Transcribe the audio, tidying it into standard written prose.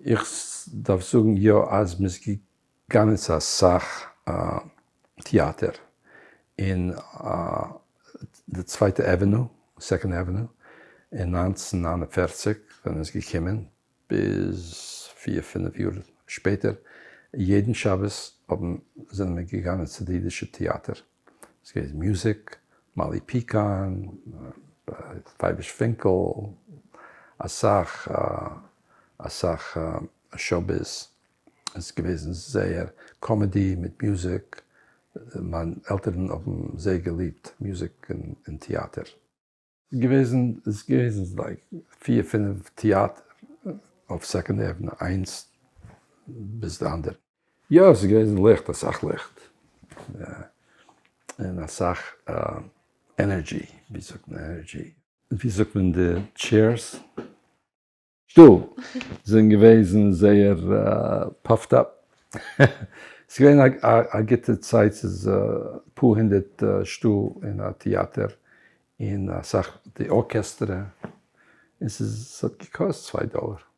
איך דארף זאגן יא אז מ'איז געגאנגען צו אסאך טיאטער אין די צווייטע avenue, Second Avenue, אין 1949 ווען מ'איז געקומען ביז פיר פינף יאר שפעטער, יעדן שבת האבן זענען מיר געגאנגען צו די אידישע טיאטער, עס איז געווען מוזיק, מאלי פיקאן, פייוויש פינקל, אסאך אסאך showbiz, עס איז געוועזן זייער comedy מיט מוזיק, מיין עלטערן האבן זייער געליבט מוזיק און טיאטער. געוועזן איז געוועזן like פיר פינף טיאטער אויף Second Avenue איינס ביז די אנדערע. יא עס איז געוועזן ליכט אסאך ליכט און אסאך energy ווי זאגט מען energy? ווי זאגט מען די chairs? שטול זענען געוועזן זייער puffed up, ס'איז געווען א גוטע צייט, ס'איז פאר הונדערט שטול אין א טיאטער און אסאך די ארקעסטרע, און ס'איז ס'האט געקאסט 2 דאלער.